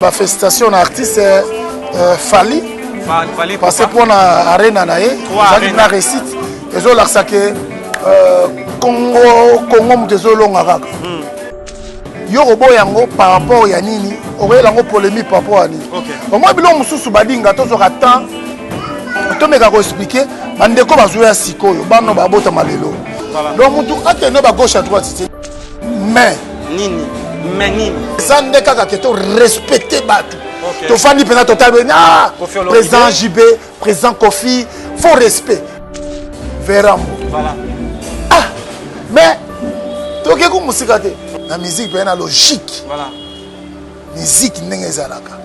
Ba felicitations na artiste euh, Fally parce que pona arena na ye ezali na réussite ezolakisa ke euh, Congo Congo moto ezolonga kaka hmm. yo oboya yango par rapport ya nini okoyela yango polémique par rapport ya nini omoi biloko mosusu balinga tozwaka temps tomeka koexplike bandeko bazoya sikoyo bano babotama lelo donc motu akende ba gauche à droite te mais nini mais nini eza nde kaka ke to respecte bato tofandi mpenza totali ah, président jb président kofi faut respect verambo voilà. ah mais toke ku mosika te na musique mpenza na logique voilà. musique ndenge ezalaka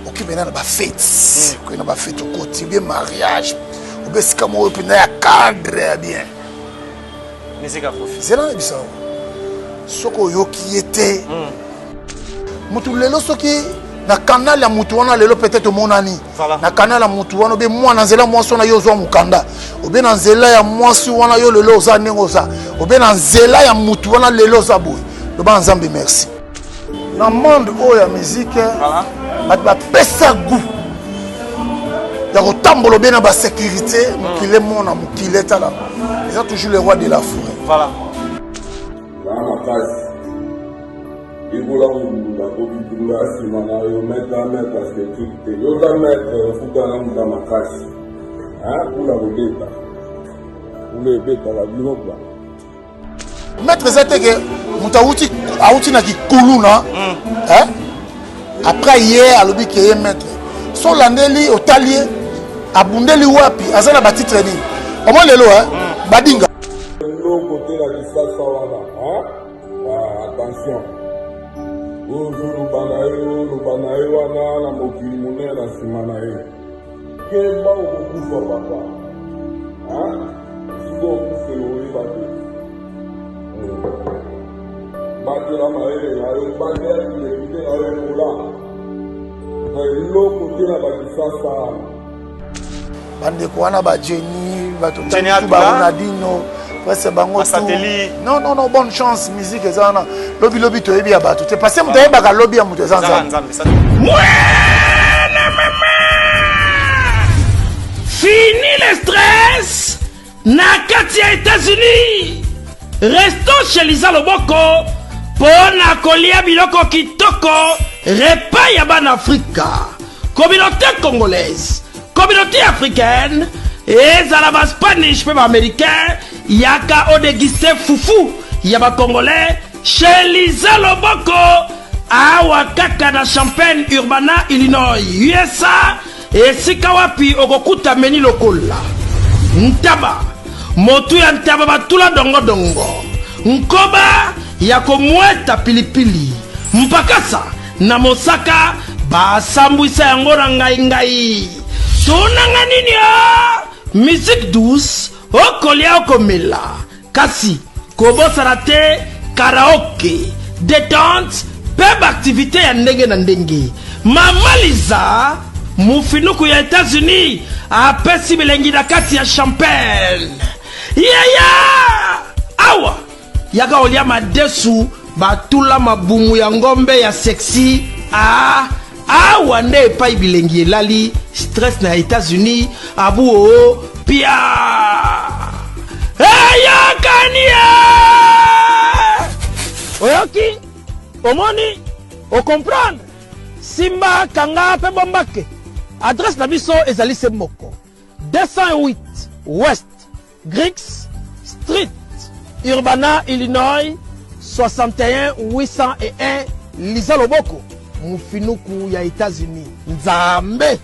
oki mpenza na bafete mm. oki na bafete okoti obie mariage obe esika moko mpenza ya cadre ya bien Musique ya Koffi. Zela na bisa soki oyoki ye te hmm. mutu lelo soki na canal ya mutu wana lelo peut-être omonani na canal ya mutu wana obe mwana nzela mwasi wana yo ozwa mokanda obe na nzela ya mwasi wana yo lelo oza ndenge oza obe na nzela ya mutu wana lelo oza boye loba na nzambe merci na monde oyo ya musique bato bapesa gout ya kotambola obe na basécurité mokili emona mokili etala eza toujours le roi de la forêt voilà. makasi yekola kobunda kobitunda nsima na yo maître na maître askeptique te yo oza maître ofuta na muta makasi kula kobeta kula ebetaka bino kua maître eza te ke moto awuti awuti na kikuluna mm. eh? après ye alobi ke ye maître so olandeli otali ye abundeli wapi aza na batitre nini omoi lelo eh? mm. badinga eloko te na kisasa wana ah, attention ozoloba na ye oloba na ye wana na mokili monene na nsima na ye Keba okokufa papa. Hein? Siko okufela oyeba te. Hmm. Batela mayele na yo, batela identite na yo ekola. Na eloko te na bakisasa. Bandeko wana ba Jenny, bato ba Ronaldinho, presque bango tout. Non non non, bonne chance musique eza wana. Lobi lobi toyebi ya bato te. Parce que moto ayebaka lobi ya moto eza Nzambe. Fini le stress na kati ya États-Unis. Resto chez Lisa Loboko mpo na kolia biloko kitoko, repas ya bana Afrika, communauté congolaise, communauté africaine, ezala ba Spanish mpe ba américain, yaka odeguste fufu ya ba congolais chez Lisa Loboko. Awa kaka na Champaign Urbana, Illinois, USA, esika wapi okokuta meni lokola ntaba, motu ya ntaba batula dongodongo, nkoba ya komweta pilipili, mpakasa na mosaka basambwisa yango na ngai-ngai. Tunanga nini o? Musique douce, okolia okomela. Kasi kobosana te karaoke, detente mpe baaktivite ya ndenge na ndenge. Mama Liza, mofinuku ya Etats-Unis, apesi bilengi na kati ya champagne. Yaya! Awa yaka olia madesu batula mabumu ya ngombe ya sexy. Ah, awa nde epai bilengi elali stress na Etats-Unis abu oo pia eyokani ye oyoki omoni okomprendre simba kanga mpe bombake adresse na biso ezali se moko 208 west Griggs Street, Urbana, Illinois 61 801. Liza Loboko, mofinuku ya Etats-Unis, Nzambe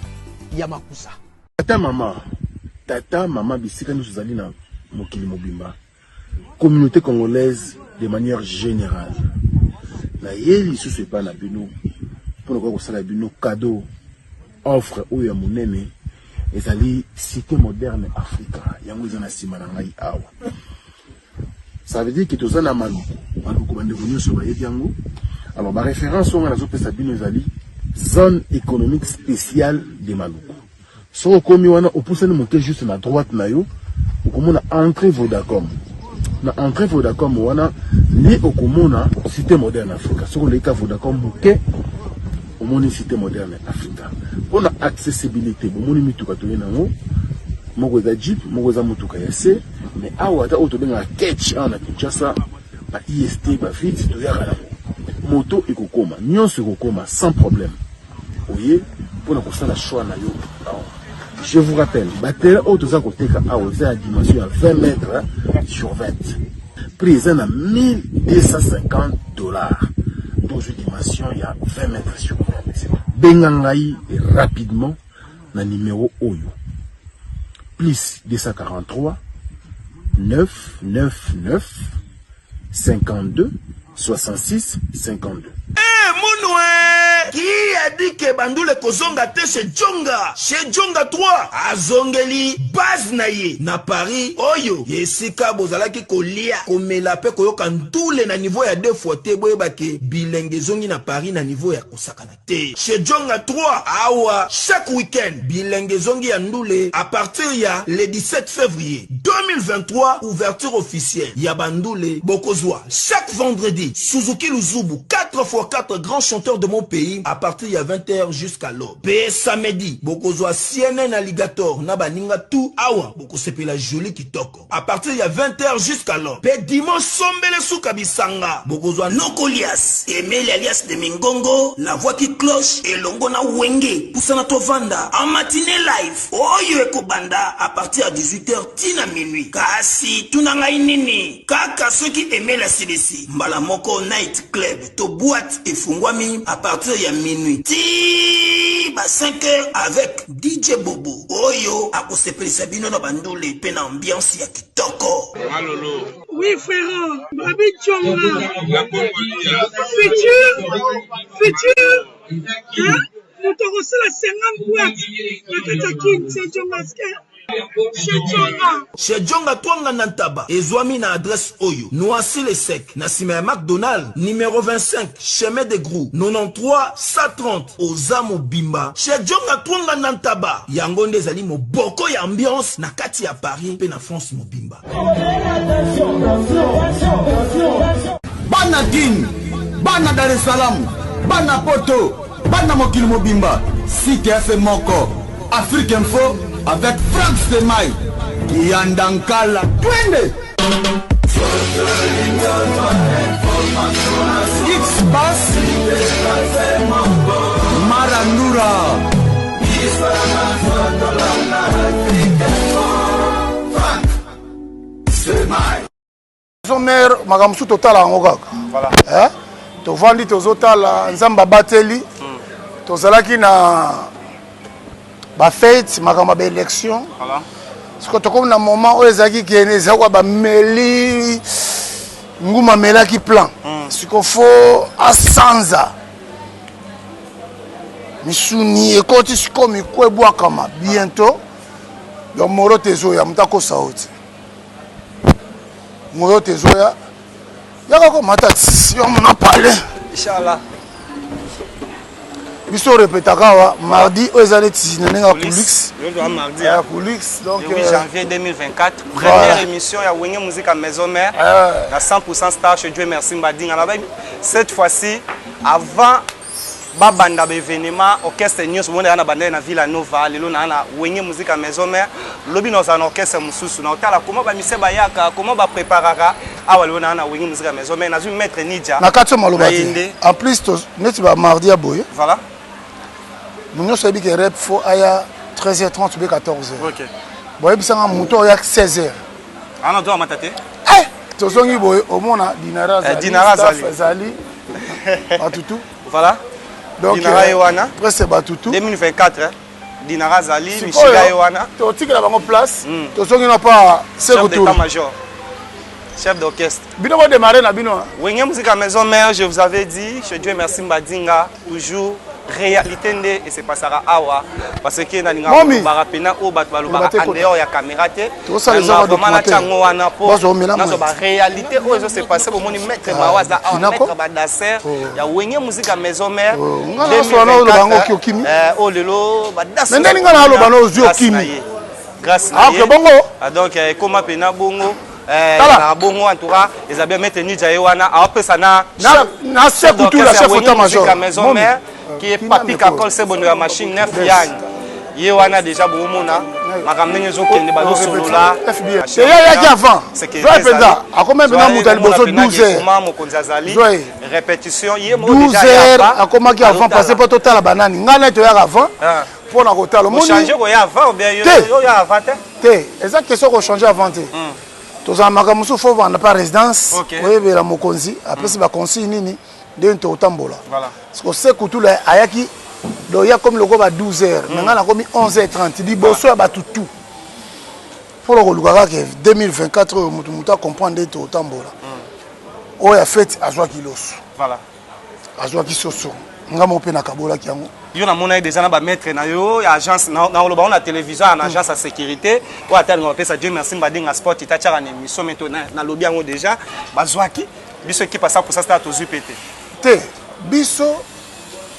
ya makusa. Tata mama, tata mama bisika nyonso ozali na mokili mobimba, communauté congolaise de manière générale, naye lisusu epai na bino mpo na koya kosala bino cadeau offre oyo ya monene ezali cité moderne Africa, yango eza na nsima na ngai awa. Ça veut dire que toza na Maluku, Maluku bandeko nyonso bayebi yango. Alors ba référence oyo ngai nazopesa bino ezali zone économique spéciale de Maluku. Soki okomi wana opusani moke juste na droite na yo okomona entrée Vodacom. Na entrée Vodacom wana nde okomona cité moderne Africa. Soki oleki ka Vodacom moke Omoni cite moderne Africa. Pona accessibilité, bomoni mituka toye nango, moko eza jeep, moko eza mutuka ya se, mais awa ata oyo tobengaka ketch awa na Kinshasa, ba IST, ba vite toyaka nango. Moto ekokoma, nyonso ekokoma sans problème. Oye pona kosala choix na yo awa. Je vous rappelle, ba terrain oyo toza koteka awa eza ya dimension ya 20 mètres sur 20. Prix eza na 1250 dollars. Tozwi dimension ya 20 mètres sur 20. Benga ngai rapidement na numéro oyo. Plus 243 9 9 9 52 66 52. Eh munue! Qui a dit que bandule ekozonga te chez Djonga? Chez Djonga 3 azongeli base na ye na Paris oyo esika bozalaki kolia, komela pe koyoka ndule na niveau ya deux fois te. Boyeba ke bilenge ezongi na Paris na niveau ya kosakana te. Chez Djonga 3 awa chaque week-end bilenge ezongi ya ndule à partir ya le 17 février 2023 ouverture officielle ya bandule bokozwa chaque vendredi Suzuki Luzubu 4 x 4 grands chanteurs de mon pays à partir ya 20h jusqu'à l'aube. Pe samedi bokozwa CNN Alligator na baninga tout awa bokosepela joli kitoko. À partir ya 20h jusqu'à l'aube. Pe dimanche sombele suka bisanga bokozwa Noko Lias, Emeli alias de Mingongo, la voix qui cloche elongo na Wenge pusana tovanda en matinée live oyo ekobanda à partir ya 18h ti na minuit. Kasi tuna ngai nini kaka soki Emeli asilisi mbala moko night club to boîte efungwami à partir ya minuit ti ba 5h avec DJ Bobo oyo akosepelisa bino na bandule pe na ambiance ya kitoko. Oui frérot, Babi Djonga. Futur, futur, hein? Moto akosala 50 boîte na kati ya kin, c'est Djonga Chez Djonga. Chez Djonga Twanga na Ntaba ezwami na adresse oyo, Noisy-le-Sec, na sima ya McDonald, numero 25, chemin de Grou, 93 130. Oza mobimba chez Djonga Twanga na Ntaba. Yango nde ezali moboko ya ambiance na kati ya Paris mpe na France mobimba. Bana Kin, bana Dar es Salaam, bana Poto, bana mokili mobimba, site ya se moko, Afrique Info avec Franck Stemay, Kiyanda Nkala, twende! X-Bass, Marandura. Maison mère makambo mosusu totala yango kaka eh? Tovandi tozotala Nzambe abateli hmm. Tozalaki na bafete makambo ya baélection sikoyo tokomi na moment oyo ezalaki kene ezalaki bameli nguma amelaki plan hmm. Sikoyo fo asanza misuni ekoti sikoyo miko ebwakama bientôt donc moro te ezoya moto akosa yo te moro te ezoya yaka komata yo mona pale Inshallah. Biso repetaka awa mardi oyo eza neti na ndenge ya coulix ya coulix donc 8 euh, janvier 2024 première émission ya Wenge Musica Maison Mère na 100% star chez Dieu merci Mbadinga na cette fois-ci avant babanda ba événement orchestre nyonso bomona ya na bandele na Villa Nova lelo na na Wenge Musica Maison Mère lobi na ozala na orchestre mosusu na otala comment ba mise bayaka comment ba préparaka awa lelo na na Wenge Musica Maison Mère nazwi maître Nidja na kati maloba te en plus neti ba mardi ya boye voilà moto nyonso ayebi ke rep fo aya 13h30 be 14h okay. Boyebisanga moto oya 16h ana to amata te eh, tozongi boye omona dinara azali ezali batutu voilà donc dinara ye wana presque batutu 2024 eh? Dinara azali mishiga ye wana totikela bango place mm. Tozongi na pa chef d'état major chef d'orchestre bino bo démarrer na bino Wenge Musica Maison Mère je vous avais dit chez Dieu merci Mbadinga toujours réalité nde et se passera awa parce que nalinga kolobaka pena oyo bato balobaka en dehors ya caméra te vraiment natya yango wana mpo nazwa baréalité oyo ezo se passe bomoni maître mawa aza awa maître badaser ya Wenge Musica Maison Mère 2024 oyo lelo badase ndenge nga naloba na ozwi okimi grâce na ye bongo donc ekoma pena bongo na bongo en tout cas eza bien maître Nidja ye wana aopesa na na chef d'état major Maison Mère. Qui est Papi Kakol Sebondo ya machine 9 Yann. Ye wana déjà bomona makambo ndenge ezokende bazosolola. Ye ayaki avant. Zwa mpenza akomi mpenza moto ya liboso 12 heures. Mokonzi azali répétition ye moko déjà 12 heures akomaki avant parce que mpo totala banani ngai naye toyaka avant mpo na kotala omoni koya avant ou bien yo ya avant te te eza question kochange avant te tozala makambo mosusu fo vanda pa résidence oyebela mokonzi apesi baconsigne nini ndenge tokotambola siko sekutula ayaki donc ye akomi lokola ba 12 heures me ngai nakomi 11 heures 30 liboso ya bato tout mpona koluka kaka 2024 oyo moto moto acomprendre nde tokotambola oyo ya fete azwaki loso azwaki soso nga moko mpe nakabolaki yango. Yo namonaki deja na bamaitre na yo ya agence nakoloba ngo na télévision na agence ya sécurité oyo ata alinga kopesa Dieu merci Mbadinga sport itatiaka na émission mais nalobi yango déjà bazwaki biso équipe ya 100% star tozwi mpe te. Te biso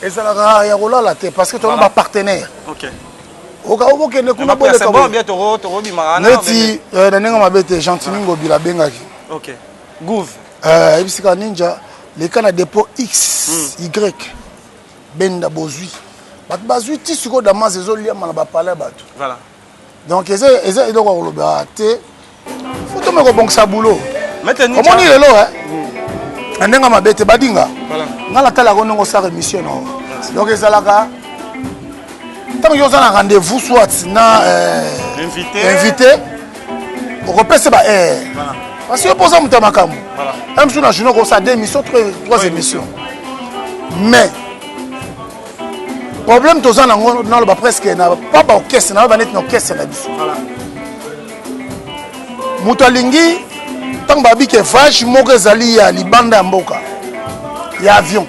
ezalaka ya kolala te parce que tozana bapartenaire. Okokende kuna boleka neti na ndenge mabe te Gentini Ngobila abengaki ayebisika Ninja leka na dépôt x y benda bozwi bato bazwi ti sikoyo damas ezoliama na bapalais ya bato. Donc eza eloko ya koloba te, fo tome kobongisa boulot. Omoni lelo na ndenge mabe te badinga nga natalaka ndenge osala émission na donc ezalaka ntango yo oza na rendez-vous soit na invité okopesa ba aire parce que yo mpo oza moto ya makambo mosusu na journée okosala deux émissions, trois émissions, mais problème toza nango naloba presque na pa baorchestre naloba neti na orchestre na biso moto alingi ntango babi ke voyage moko ezali ya libanda ya mboka ya avion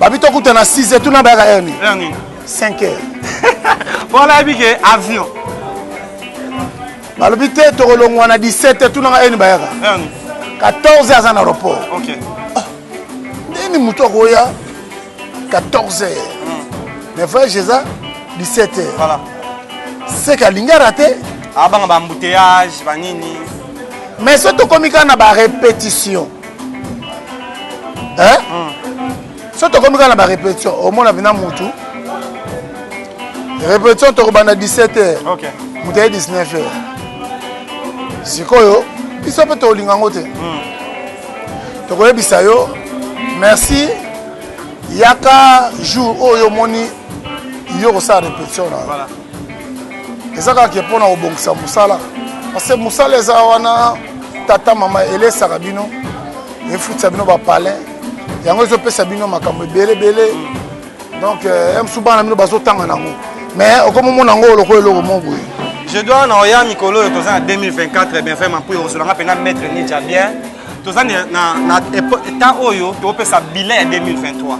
babi tokuta na 6 heures tuna bayaka heure nini? 5 heures. Mpona yebi ke avion. Balobi te tokolongwa na 17 heures tunanga heure nini bayaka? 14 heures aza na aéroport. Ndeni moto akoya 14 heures mais voyage eza 17 heures, seke alingi arate. Abanga baembouteillage banini. Mais soki tokomi kaka na barépétition, soki tokomi kaka na barépétition, omona mpena mutu répétition tokobanda 17 heures, moto aye 19 heures. Sikoyo biso mpe tokolinga yango te, tokoyebisa yo merci, yaka jour oyo omoni yo kosala répétition na yo. Eza kaka ke mpona kobongisa mosala parce que mosala eza wana tata mama elesaka bino, efutisa bino bapalin yango ezopesa bino makambo ebele ebele. Donc mosusu bana bino bazotanga nango mais okomomona yango lokola eloko mo boye. Je dois na oya mikolo oyo toza na 2024 bien vraiment mpo okozolanga mpena maître Ninja bien toza na temps oyo topesa bilan ya 2023.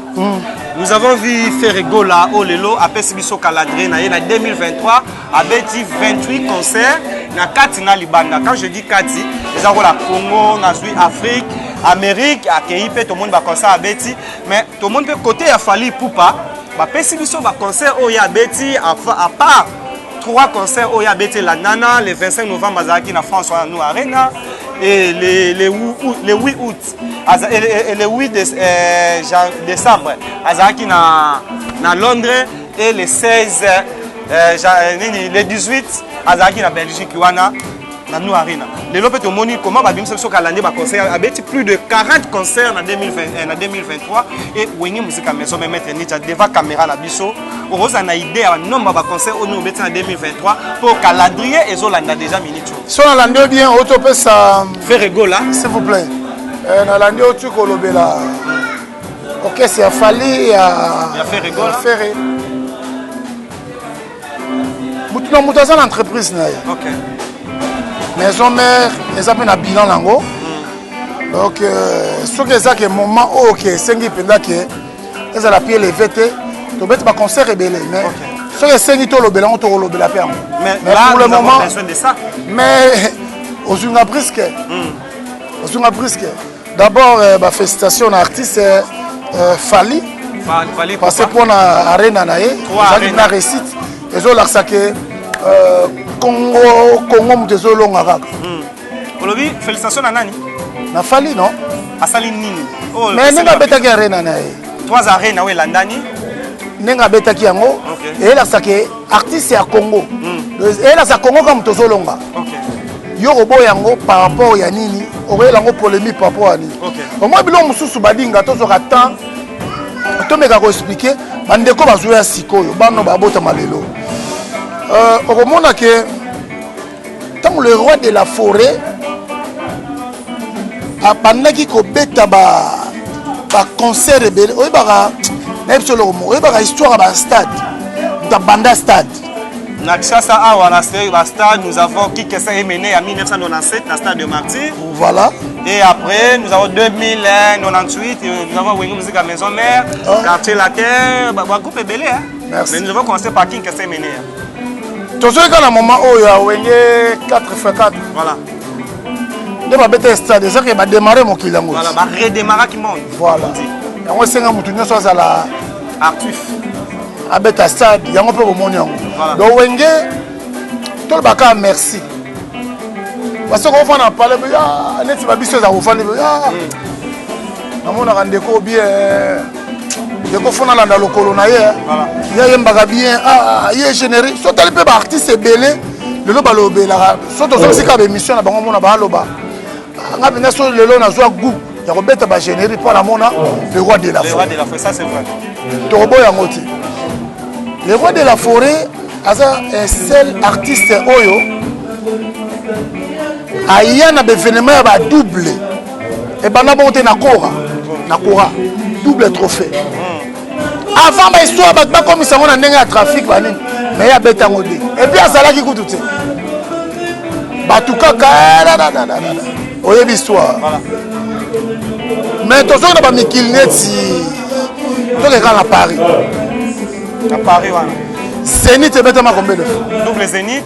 Nous avons vu Ferre Gola oyo lelo apesi biso calendrier na ye na 2023, abeti 28 concerts na kati na libanda. Quand je dis kati, eza kola Congo, nazwi Afrique, Amérique, akei mpe tomoni baconcert abeti. Mais tomoni mpe côté ya Fally Ipupa bapesi biso baconcert oyo abeti à part trois concerts oyo abeti elandana. Le 25 novembre azalaki na France wana Nou Arena et le 8 août et le 8 décembre azalaki na Londres et le 16 nini, le 18 azalaki na Belgique wana na Nou Arena. Lelo mpe tomoni comment babimisa biso kalande baconcert abeti plus de 40 concerts na 2020, na 2023 et Wenge Musica Maison Mère. Maître Ninja devant caméra na biso, okozala na idée ya banombre ya baconcert oyo obeti na 2023 mpo calendrier ezolanda déjà minute oyo. So nalandi yo bien, otopesa Ferre Gola. S'il vous plaît, nalandi oti kolobela orchestre ya Fally ya Ya Ferre Gola. Ferre. Motu na moto aza na entreprise na ye. Maison Mère eza mpe na bilan nango. Donc soki eza ke moment oyo ke esengi mpenza ke ezala pied levé te, tobeti baconcert ebele, mais soki esengi tolobela yango, tokolobela mpe yango. Mais là, pour le nous avons moment besoin de ça. Mais ozwinga briske, ozwinga briske. D'abord bafélicitation na artiste Fally Fally parce que mpona arena na ye Trois ezalaki arena. na réussite ezolakisa ke Congo, Congo moto ezolonga kaka. Olobi félicitation na nani? Na Fally, non? Asali nini? Oyo Mais ndenge esali abetaki arena na ye. 3 arena oyo elandani ndenge abetaki yango eyelakisa ke artiste ya congo hmm. eyelakisa congo kaka moto ozolonga yo okoboya yango par rapport ya nini okoyela yango polémique par rapport ya nini omoi biloko mosusu balinga tozwaka temps tomeka koexplike bandeko bazoya sikoyo bano babotama lelo euh, okomona ke ntango le roi de la forêt abandaki kobeta ba baconcert ebele oyebaka nayebi biso eloko moko oyebaka histoire ya bastade moto abanda stade na Kinshasa awa na ba stade nous avons Kikesa Emene en 1997 na stade de Martyrs voilà et après nous avons 2098 nous avons Wenge Musica Maison Mère oh. Quartier Latin ba, ba groupe ebele hein Merci. mais nous avons commencé par Kinkesa Emene tozwaki kaka na moment oyo ya wenge 4 x 4 voilà nde babeta stade ezaki bademare mokili yango voilà baredemaraki monde voilà yango esenga motu nyonso azala actif abeta stade yango mpe bomoni yango donc wenge tolobaka merci parce que ofanda na palais ah, neti babiso eza kofandi ah, hmm. namonaka ndeko bien ndeko fo nalanda lokolo na ye ye ayembaka bien ah, ye générique so otali mpe baartiste ebele lelo balobelaka so tozongisi kaka baémission na bango mona baaloba nga mpenza so lelo nazwa gout ya kobeta bagénérique mpo namona le roi de la forêt tokoboya yango te le roi de la forêt aza un seul artiste oyo aya na baevenement ya badouble ebanda bongo te na kora na kora double trophée avant bahistoire bato bakomisa yango na ndenge ya trafic banini mais ye abeta yango te epuis azalaki kutu te bato kaka eh, oyebi histoire mais tozongi na bamikili neti tokeka na paris na paris wana zénith ebetama combien de fois double zénith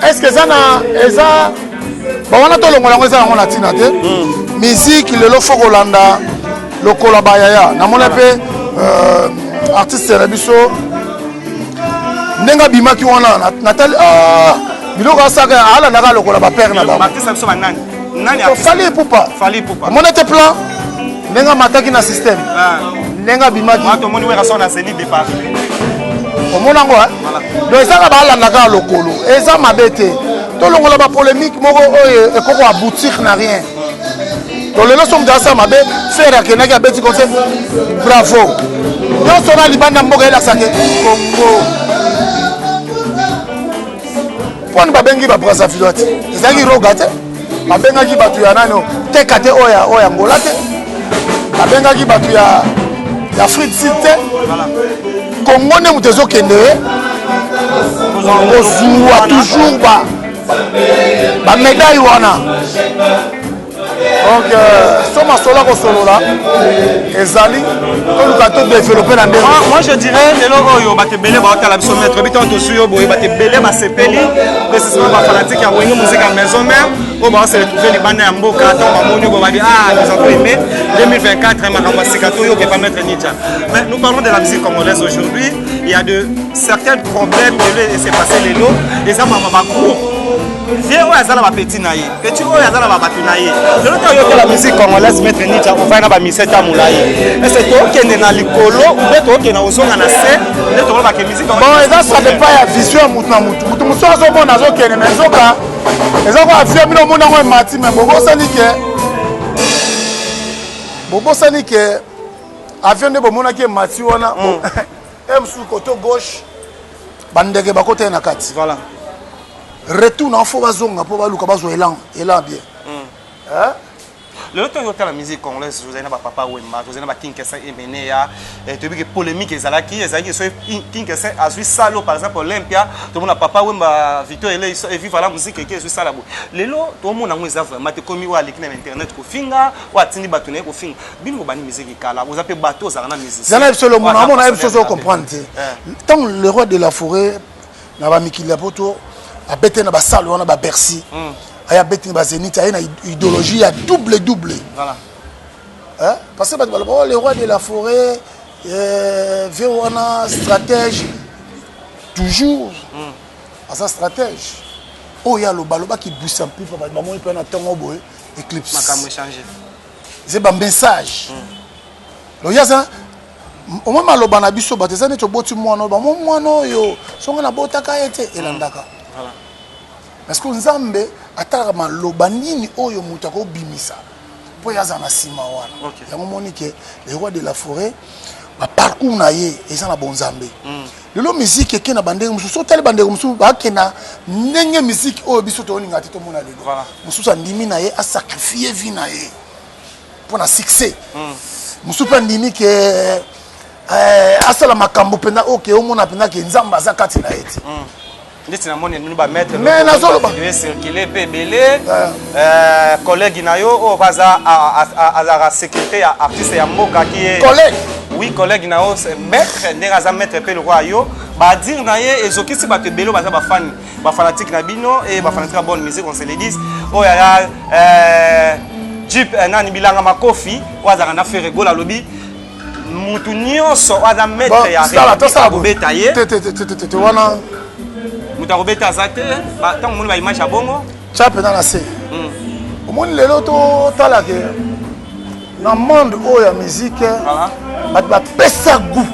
est ce que eza na eza bawana tolongola yango eza yango na ntina te hmm. miziki lelo fo kolanda lokola bayaya namona mpe euh, artiste na biso ndenge abimaki wana natali ah, biloko asaka alandaka lokola bapere na bango fali epupa omona te plan ndenge amataki na système ah. ndenge abimaki omona yango donc ezaka balandaka lokolo eza mabe te tolongola bapolémique moko oyo ekoko aboutir na rien donc lelo so moto asala mabe fere akendaki abeti concert bravo nyonso na libanda mboka elakisake congo mponi babengi ba brazzaville te ezalaki roga te babengaki bato ya nani teka te oyo ya angola te babengaki bato ya afrique sud te congo nde moto ezokende kozwa toujours ba bamedaille wana donc euh, so masolo akosolola ezali toluka todeveloppe na ndenge moi je dirais lelo oyo bato ebele baotala biso maître bito tosui yo boye bato ebele basepeli précisément bafanatique ya wenge musique ya maison mère oyo baose retrouve libanda ya mboka ntango bamoni oyo babi ah nous avons aimé 2024 makambo ya sika toyoka epa maître nidja mais nous parlons de la musique congolaise aujourd'hui il y a de certains problèmes lelo ese passé lelo eza mama bagroupe vie oyo aza na bapeti na ye petit oyo aza na babato na ye lelo ntango yokela musique congolaise maître nidja ovai na bamisie ta molai ese tokende na likolo ube tokende kozonga na se nde tokolobake musique bon eza ça dépend ya vision ya motu na motu motu mosusu azomona azokende mais nzoka eza kwa avion bino omona yango emati mais bobosani ke bobosani ke avion nde bomonaki emati wana mm. e mosusu koto gauche bandeke bakota ye na kati voilà. retour na fo bazonga mpo baluka bazwa elan elan bien mm. lelo toyo otala musique congolaise tozali na bapapa wemba tozali na bakinkese emeneya eh, toyebi ke polémique ezalaki ezalaki soki kinkese azwi salo par exemple olympia tomona papa wemba victor ele eviva la musique eke ezwi sala boye lelo tomona yango eza vraiment te komi oyo aleki na internet kofinga oyo atindi bato na ye kofinga bino bobandi musique kala boza mpe bato ozalaka na musicien zala biso lomona amona ye biso ozo comprendre te ntango le roi de la forêt na bamikili ya poto abete na basale wana ba bercy mm. aye abeti na bazenith aye na idéologie ya double double voilà. hein? parce que bato baloba oh, le roi de la forêt euh, vie wana stratège toujours mm. aza stratège oyo aloba alobaki busa mpipa bato bamoni mpe na ntongo boye éclipse makambo échange eza bamessage mm. Donc ye aza omoi maloba na biso bato eza neti oboti mwana oyo bamo mwana oyo songo nabotaka ye te elandaka. Parce que Nzambe atalaka maloba nini oyo moto akobimisa mpo ye aza na nsima wana. Yango omoni ke le roi de la forêt baparcours na ye eza na bonzambe. Lelo miziki eke na bandenge mosusu, otali bandeko mosusu bakenda ndenge miziki oyo biso tolinga te tomona lelo. Mosusu andimi na ye asacrifie vie na ye mpo na succès. Mosusu mpe andimi ke asala makambo mpenza oyo ke omona mpenza ke Nzambe aza kati na ye te. Ndeti namoni bino bamaître Mais nazoloba. Circule mpe ebele. Collègue na yo oyo aza azalaka sécurité ya artiste ya mboka ki ye Collègue? Oui, collègue na yo, c'est maître, ndenge aza maître mpe lokola yo, badire na ye ezokisi bato ebele oyo baza bafani, bafanatique na bino e bafanatique ya bonne musique, on se le dise, oyo aya jeep nani bilanga makofi oyo azalaka na Ferre Gola, alobi mutu nyonso oyo aza maître ya akobeta ye. Te, te, te, te, te, te, wana moto akobeta aza te. Ntango omoni baimage ya bongo tya mpenza na se. Omoni lelo totala ke na monde oyo ya musique bato bapesa goût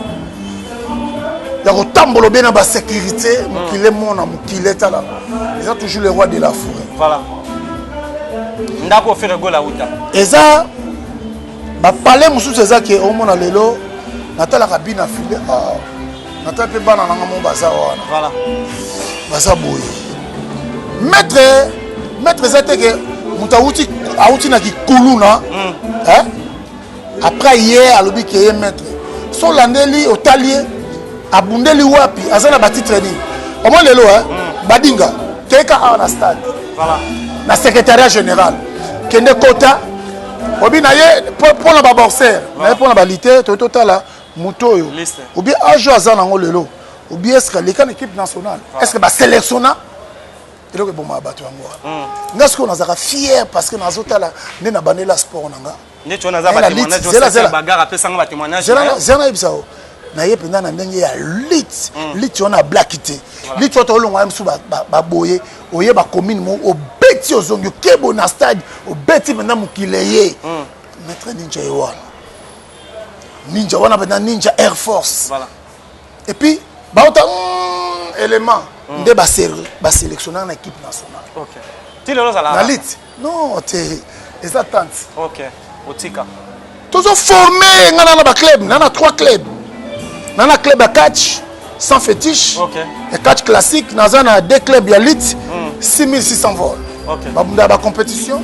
ya kotambola obe na basécurité mokili emona mokili etala, eza toujours le roi de la forêt. Voilà, ndako Ferre Gola uta. Eza bapale mosusu eza ke omona lelo natalaka bina file, ah, natala mpe bana nanga mo baza wana. Baza boye maître. Maître eza te ke moto awuti awuti na kikuluna, hein? Après ye alobi ke ye maître, so olandeli otali ye abundeli wapi, aza na batitre nini? Omoi lelo, hein? Badinga keka awa na stade, na secrétariat général, kende kota obi na ye mpo na baboxer na ye, mpo na balite toyi totala moto oyo obi age oyo aza nango lelo, obi est ce que aleka na équipe nationale, est ce que basélectionna eloko ebomaka bato yango wana. Nga sikoyo nazalaka fier parce que nazotala nde na bandela sport na nga. Neti wana aza batémoignage. Zela, zela. Bagarre apesanga batémoignage. Zela nayebisa yo, na ye mpenza na ndenge ya lit lit wana ablaki te, lit wana tolonga ye mosusu baboye oyeba commune mo obeti ozongi okebo na stade obeti mpenza mokili ye. Maître Ninja ye wana, Ninja wana mpenza, Ninja Air Force. Et puis bauta élément nde basélectionnaka na équipe nationale. Ok, ti lelo ozala na lit non te, eza tante. Ok, otika. Tozoforme nga na baclub, na na trois club, na na club ya catch sans fétiche, ya catch classique, naza na deux club ya lit 6600 vol. Babunda ya bacompétition,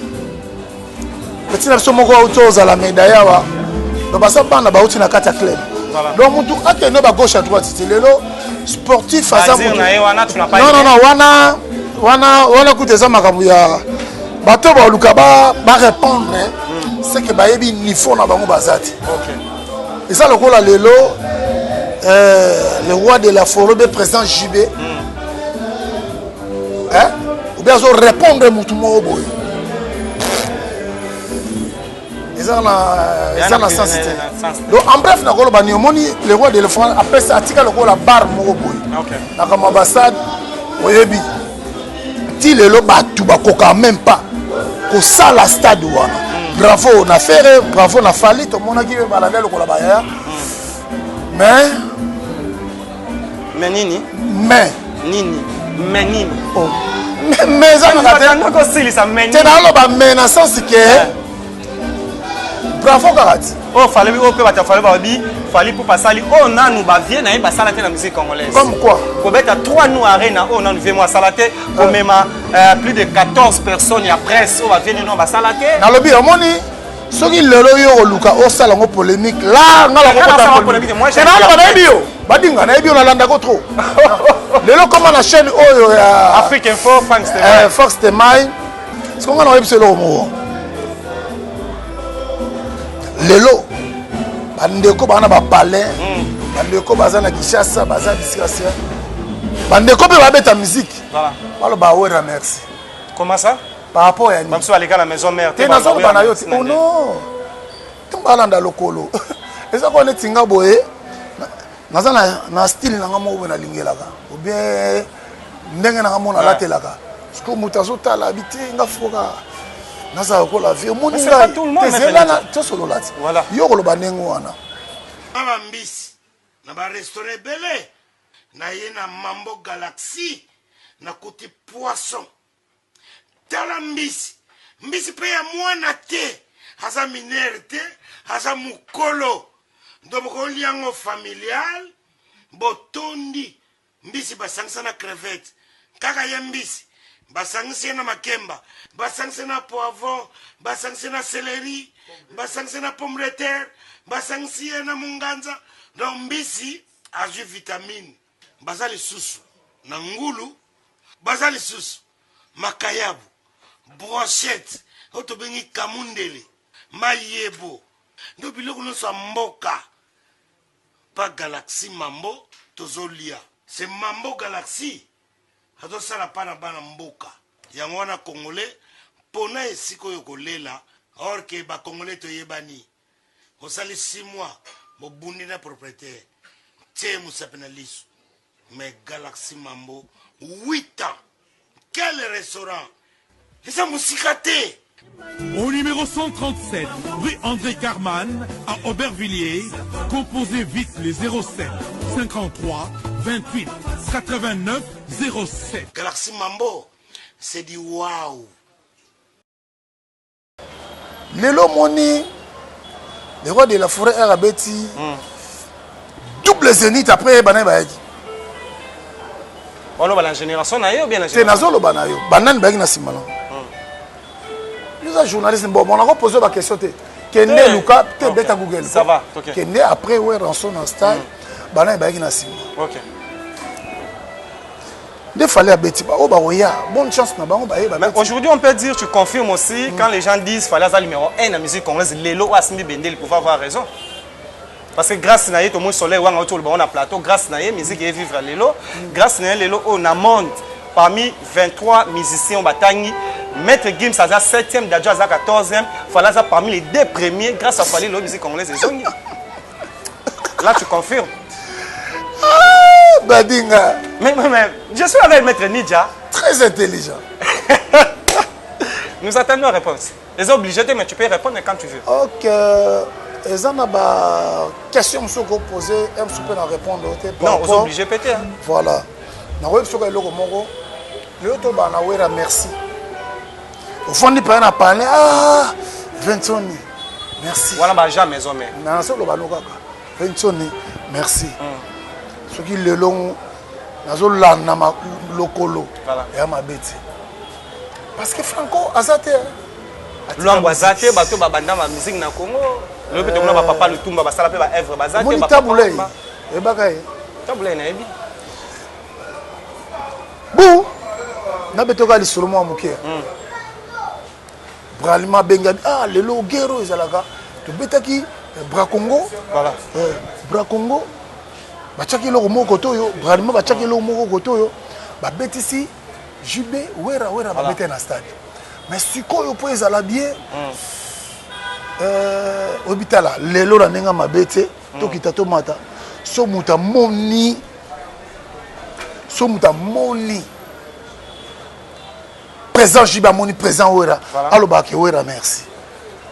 petit na biso moko auti ozala médaille awa. Donc baza bana bauti na kati ya club. Donc mutu akende ba gauche à droite te. Lelo sportif aza Badire na ye wana, tu n'as pas non non aimé? Non, wana wana wana kuta eza makambo ya bato baluka barépondre, c'est que bayebi niveau na bango baza te. Eza lokola lelo le roi de la forêt be président JB, hein, ou bien azo répondre mutu moko boye, eza na eza na sens te. Donc en bref nakoloba ni omoni le roi de l'éléphant apesa atika lokola bar moko boye makambo ya basade oyebi ti lelo bato bakoka même pas kosala stade wana. Bravo na Ferre, bravo na Fally, tomonaki mpe balanda lokola bayaya, mais Mais nini? Mais Nini? Mais nini? Oh. Mais eza kaka te. Kosilisa mais te naloba mais na sens ke bravo kaka ti. Oyo Fally, oyo mpe bato ya Fally balobi Fally mpo basali oyo nanu bavie na ye basala te na musique congolaise. Comme quoi? Kobeta 3 nu arena oyo nanu vie mo asala te, komema plus de 14 personnes ya presse oyo bavie nino basala te. Nalobi omoni soki lelo yo koluka osala yango polémique la nga nakokota polémique te, naloba nayebi yo badinga, nayebi yo nalandako trop. Lelo koma na chaîne oyo ya Afrique Info, Frank Stemay. Frank Stemay, siko nga nayebi so eloko moko lelo bandeko baza na bapalais, bandeko baza na Kinshasa, baza bisika sia, bandeko mpe babeta musique, baloba Wera merci. Comment ça? Par rapport ya nini? Bamosusu baleka na maison mère te, nazoloba na yo te. Oh non, ntango balanda lokolo eza kwa neti nga boye naza na style na nga moko boye nalingelaka ou bien ndenge na nga moko nalatelaka. Sikoyo moto azotala abi te nga foka nazala lokola vie omoni Mais c'est pas tout le monde, ngai tezela tosolola ti yo koloba ndenge wana. Na ba mbisi na ba restaurant ebele naye na Mambo Galaxy nakuti poisson tala mbisi mbisi pe ya mwana te aza mineur te aza mukolo donc bokolia yango familial botondi Mbisi basangisa na crevette kaka ye mbisi basangisi ye na makemba basangisi ye na poivron basangisi ye na celery basangisi ye na pomme de terre basangisi ye na munganza donc mbisi azwi vitamine baza lisusu na ngulu baza lisusu makayabu brochette oyo tobengi kamundele mayebo ndo biloko nyonso ya mboka Pa galaxy mambo tozo lia. C'est mambo galaxy azo sala pa na bana mboka yango wana congolais pona esika oyo ko lela or que ba congolais toyebani osali 6 mois bobundi na proprietaire tie musapi na lisu mais galaxy mambo 8 ans quel restaurant eza mosika te Au numéro 137, rue André Carman, à Aubervilliers, composez vite les 07 53 28 89 07. Galaxy Mambo, c'est du waouh. Lelo omoni le roi de la forêt air abeti double zénith après banani bayaki oloba na génération na ye ou bien na te nazoloba na yo banani bayaki na nsima na yo oza journaliste bon bon nakopose ba question te kende eh. luka te beta google ça va kende après werrason na style hmm. banani bayaki na nsima okay. nde fallait abeti ba oyo bakoya bonne chance na bango baye Mais aujourd'hui on peut dire tu confirmes aussi mm. quand les gens disent fallait aza numéro 1 na musique congolaise lelo oyo asimbi bendele pouvait avoir raison parce que grâce na ye tomoni soleil wanga oti oloba na plateau grâce na ye musique eye vivre lelo mm. grâce na ye lelo oyo na monde parmi 23 musiciens batangi Maître Gims aza 7e, Dadju aza 14e, Fally aza parmi les deux premiers grâce à Fally lelo musique congolaise ezongi. Là, tu confirmes. Ah, Badinga. Mais, mais, mais, je suis avec Maître Nidja. Très intelligent. Nous attendons la réponse. Les obligés, mais tu peux répondre quand tu veux. Ok. eza na ba question mosusu okopose m mosusu mpe na répondre te non oza obligé pe te voilà nakoyebi soki eloko moko lelo tobaa na wera merci ofandi paye na palais ah ventoni merci wana ba agent maison mère na nazoloba no kaka ventoni merci mm. soki lelo nazolanda lokolo ya mabe te parce que franco aza te lwango aza te bato babanda ba musique na congo lelo mpe tomona bapapa lutumba basala mpe baevre baza te tabulei oyebaka ye tabulei nayebi bu nabetoka lisolo mwa moke mm. bralima abengi abi ah lelo guerre oyo ezalaka tobetaki eh, bracongo voilà. eh, bracongo batiaki eloko moko kote oyo bralima batiaki eloko moko kote oyo babetisi jb wera wera voilà. babetaki na stade mais sikoyo mpo ezala bien mm. euh, oyebi tala lelo na ndenge mabe te mm. tokita tomata so moto amoni so moto amoni président jibe amoni président wera alobaka ke wera merci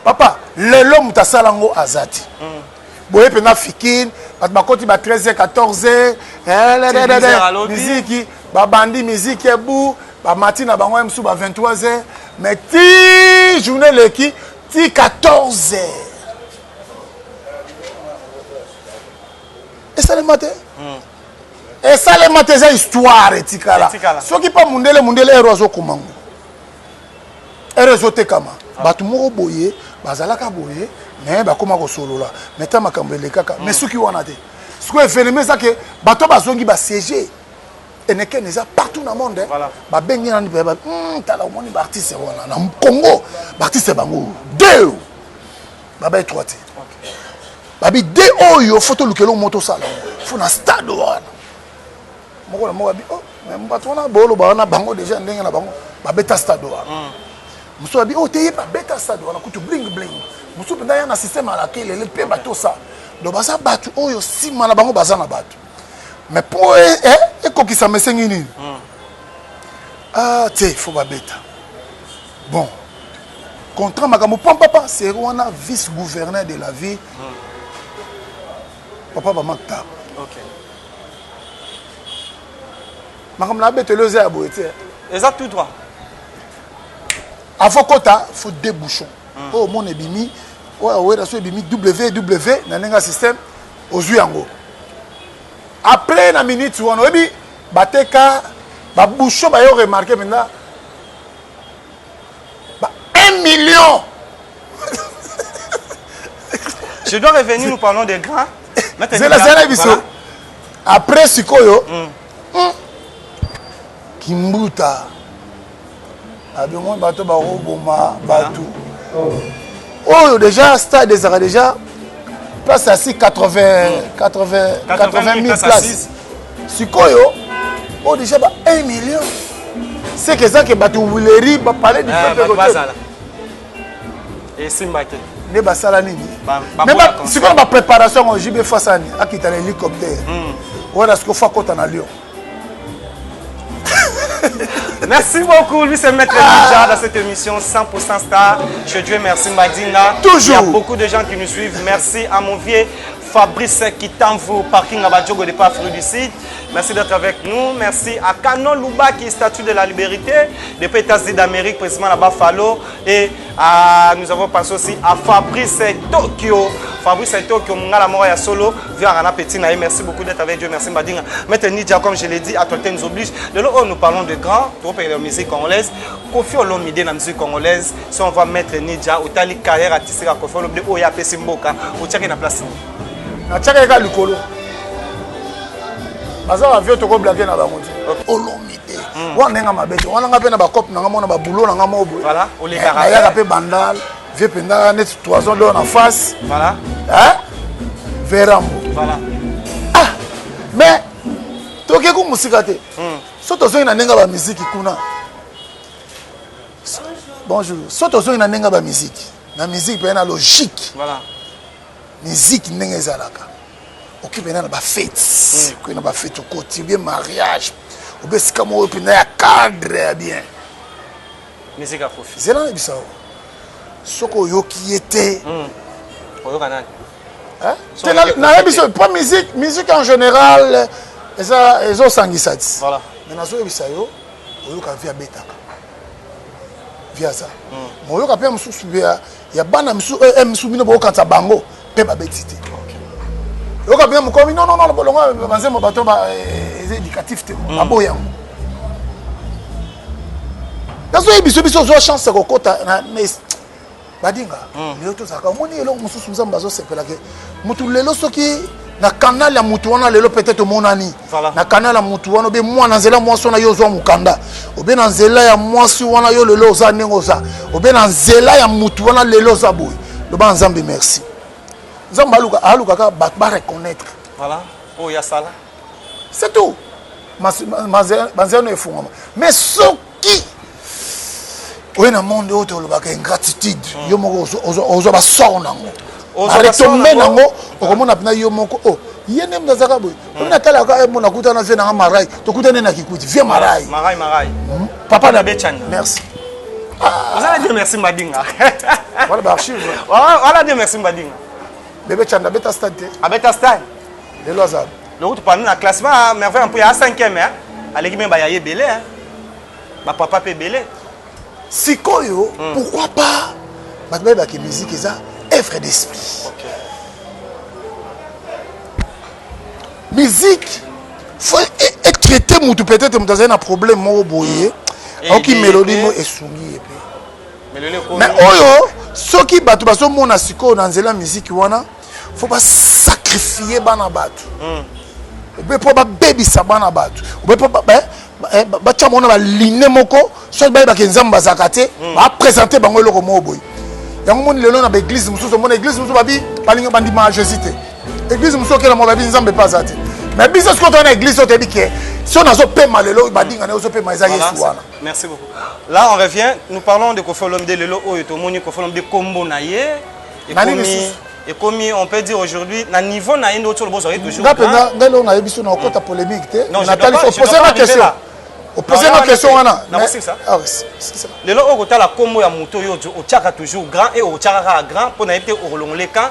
papa lelo moto asala yango aza te mm. boye mpenza fikine bato bakoti ba 13 14 heures miziki babandi miziki ebu bamati na bango mosusu ba 23 heures mais ti journée eleki ti 14 heures esalema te hmm. esalema te eza histoire etikala soki mpa mundele mundele ero azokoma ngo ero ezotekama ah. bato moko boye bazalaka boye me bakoma kosolola me ta makambo elekaka me hmm. soki wana te sikoyo evenema eza ke bato bazongi basiege eneken eza partout na monde babengi nani mpe hmm, tala omoni baartiste wana na congo baartiste bango deux babaye trois te babi de oyo fo toluka eloko moko tosala yango fo na stade wana moko na moko abi oh mais bato wana booloba wana bango deja ndenge na bango babeta stade wana mm. mosusu abi oh te ye babeta stade wana kutu bling bling mosusu mpenza ya na système alakelele mpe batosa donc baza bato oyo nsima na bango baza na bato mais mpo ekokisama esengi nini mm. ah te fo babeta bon contrat makambo pampapa seri wana vice gouverneur de la ville mm. Papa bamaktab. Makambo na abeteli eza ya boye te. Eza tout droit. Avant kota, faut deux bouchons. Oyo omona ebimi, oyo awera so ebimi ww na ndenge ya système, ozwi yango. Après na minute wana, oyebi bateka ba bouchon bayo remarquer mpenza ba 1 million. Je dois revenir, nous parlons des grands. Zela zela biso. Après sikoyo, Kimbuta abimoi bato bakoboma bato oyo déjà stade ezalaka déjà place asi 80 80 80 000 places. Sikoyo oyo déjà ba 1 million, c'est que eza ke bato wileri bapalais du peuple esimba te. Nde basala nini? Sikoyo bapréparation yango, JB Fasani akita na hélicoptère wana, sikoyo fo akota na Lyon. Merci beaucoup, lui c'est Maître Ninja dans cette émission 100% Star. Je Dieu merci Madina. Toujours. Il y a beaucoup de gens qui nous suivent. Merci à mon vieux Fabrice Kitanvo, parking à Badjogo de Afrique du Sud. Merci d'être avec nous. Merci à Canon Louba qui est statue de la liberté depuis États-Unis d'Amérique, précisément là-bas Buffalo. Et à, nous avons passé aussi à Fabrice Tokyo. Fabrice Tokyo, Mungala Mora Solo, viens à Petit Naï. Merci beaucoup d'être avec Dieu. Merci Mbadinga. Maître Nidja, comme je l'ai dit, actualité nous oblige. De l'autre, nous parlons de grands, trop de la musique congolaise. Koffi Olomide dans la musique congolaise. Si on va mettre Nidja, Otali carrière artistique à Koffi Olomide, Oya Pesi Mboka, Otiaki na place. Na tiaka eka likolo. Baza ba vieux toko blaguer na bango te. Olomide. Wana ndenge mabe te. Wana nga pe na ba cop na nga mona ba boulot na nga moko boye. Voilà, olekaka. Nayaka pe bandal, vieux mpenza neti toison d'or na face. Voilà. Hein? Verambo. Voilà. Ah, mais toke ku mosika te. So tozongi na ndenge ba musique kuna. Bonjour. So tozongi na ndenge ba musique. Na musique pe na logique. Voilà. Musique ndenge ezalaka. Oki pena na ba fêtes. Oki na ba fêtes okoti bien mariage. Obe sika moko pena ya cadre ya bien. Musique ya Koffi. Zela na biso. Soko oyoki ye te. Oyoka nani? Hein? Te na biso pas musique, musique en général eza ezosangisa ti. Voilà. Mais nazoyebisa yo oyoka vie abetaka. Vie aza. Mais oyoka pe mosusu ya ya bana mosusu eh, mosusu bino bokanisa bango pe babeti te. Oyoka bien mokomi non non non bolongo banzembo bato ba eza éducatif te. Baboya yango. Nazoyebi biso biso ozwa chance ya kokota na badinga. Lelo tozalaka omoni eloko mosusu Nzambe azosepelaka motu lelo soki na canal ya motu wana lelo peut-être omonani na canal ya motu wana obe mwana nzela mwasi wana yo ozwa mokanda obe na nzela ya mwasi wana yo lelo oza ndenge oza obe na nzela ya motu wana lelo oza boye loba na Nzambe merci. Nzambe aluka alukaka bato ba reconnaître. Voilà, oyo ya sala. C'est tout. Banzela no efungwama. Mais soki oye na monde oyo tolobaka ingratitude, yo moko ozwa basort nango, baretombe nango, okomona mpena yo moko o ye nde moto azalaka boye. Omi natalaka mona kutana vie nanga marai, tokutani na Kikuti vie marai. Marai marai. Papa na Bechani. Merci. Ozala Dieu merci Mbadinga. Voilà ba archive. Voilà Dieu merci Mbadinga. Bébé Chanda beta stade te. Abeta stade. Lelo azala. Donc tu parles na classement merveille mpo ya 5e hein. Aleki même ba ya ebele hein. Ba papa pe ebele. Sikoyo pourquoi pas bato bayebaka musique eza œuvre d'esprit. Musique faut traiter mutu peut-être mutu azali na problème moko boye aoki mélodie mo esungi ye pe. Mais oyo soki bato bazomona sikoyo na nzela musique wana faut basacrifier bana bato obe mpo babebisa bana bato obe mpo batya bango na baline moko soki bayebaka Nzambe bazalaka te baprésente bango eloko moko boye. Yango moni lelo na baeglise mosusu omona église mosusu babi balinga bandimaka Jésus te, église mosusu okela moko babi Nzambe mpe aza te. Mais biso sikoyo toza na église oyo toyebi ke so nazopema lelo badinga na ozopema eza Yesu wana. Merci beaucoup. Là, on revient. Nous parlons de Koffi Olomide lelo oyo tomoni Koffi Olomide kombo na ye. Nani lisusu? Et comme on peut dire aujourd'hui, na niveau na ye nde otolo bozali toujours. Nga mpenza ngai lelo nayebi so na okota polémique te. Non, je Natali dois pas- je opose dois pas ma question. arriver là. Opose Non, ma wana question te. wana. Na bosilisa. Ah, oui, c'est ça. Lelo oyo kotala kombo ya moto oyo otiaka toujours grand et otiaka kaka grand mpo na ye te okolongola quand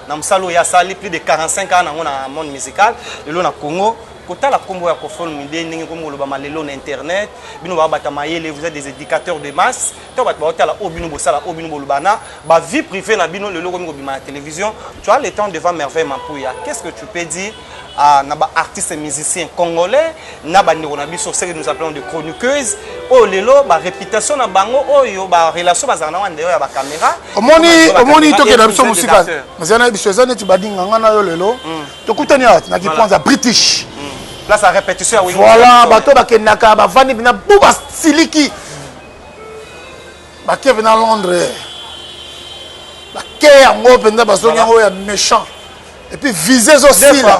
Na mosala oyo asali plus de 45 ans nango na monde musical lelo na Congo. Kotala kombo ya Koffi Olomide ndenge komi kolobama lelo na internet, bino ba bata mayele, vous êtes des éducateurs de masse. To bato baotala oyo bino bosala, oyo bino boloba na ba vie privée na bino lelo komi kobima na télévision. Tu as le temps devant Merveille Mampuya. Qu'est-ce que tu peux dire à na ba artistes et musiciens congolais, na ba ndeko na biso, ce que nous appelons des chroniqueuses, oyo lelo ba réputation na bango oyo ba relation bazala na wana ya ba caméra. Omoni omoni tokenda biso mosika. Mazana na biso eza neti badinga nga na yo lelo. Tokutani awa na Kikwanza British. Place à répétition ya Voilà, bato bakendaka bavandi bina bu basiliki. Bake na Londres. Bake yango mpenza bazongi yango ya méchant. Et puis visa ezosila.